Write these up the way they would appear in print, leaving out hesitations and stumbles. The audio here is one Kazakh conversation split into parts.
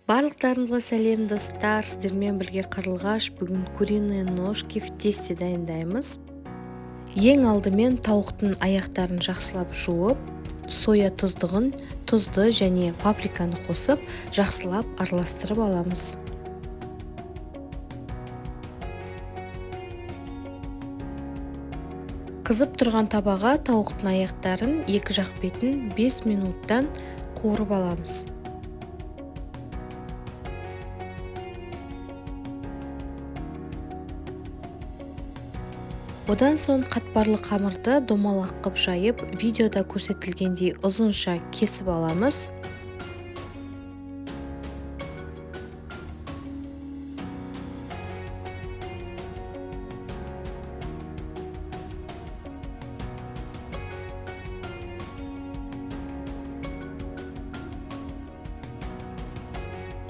Барлықтарыңызға сәлем, достар! Сіздермен бірге Қарлығаш. Бүгін куриные ножки в тесте дайындаймыз. Ең алдымен тауықтың аяқтарын жақсылап жуып, соя тұздығын, тұзды және паприканы қосып, жақсылап араластырып аламыз. Қызып тұрған табаға тауықтың аяқтарын екі жақ бетін 5 минуттан қуырып аламыз. Одан соң қатпарлы қамырды домалақ қып жайып, видеода көрсетілгендей ұзынша кесіп аламыз.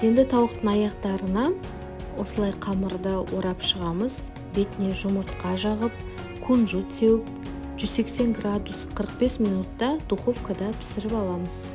Енді тауықтың аяқтарына осылай қамырды орап шығамыз. Бетіне жұмыртқа жағып, кунжут сеуіп, 180 градус 45 минутта духовкада пісіріп аламыз.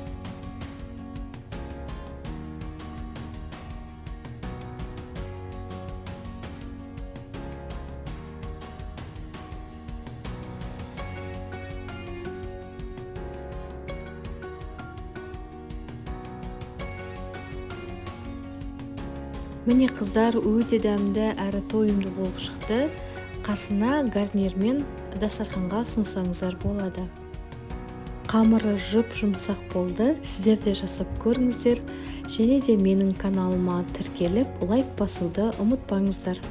Міне, қыздар, өте дәмді әрі тойымды болып шықты. Қасына гарнирмен дастарханға ұсынсаңыздар болады. Қамыры жұп жұмсақ болды. Сіздер де жасап көріңіздер және де менің каналыма тіркеліп, лайк басуды ұмытпаңыздар.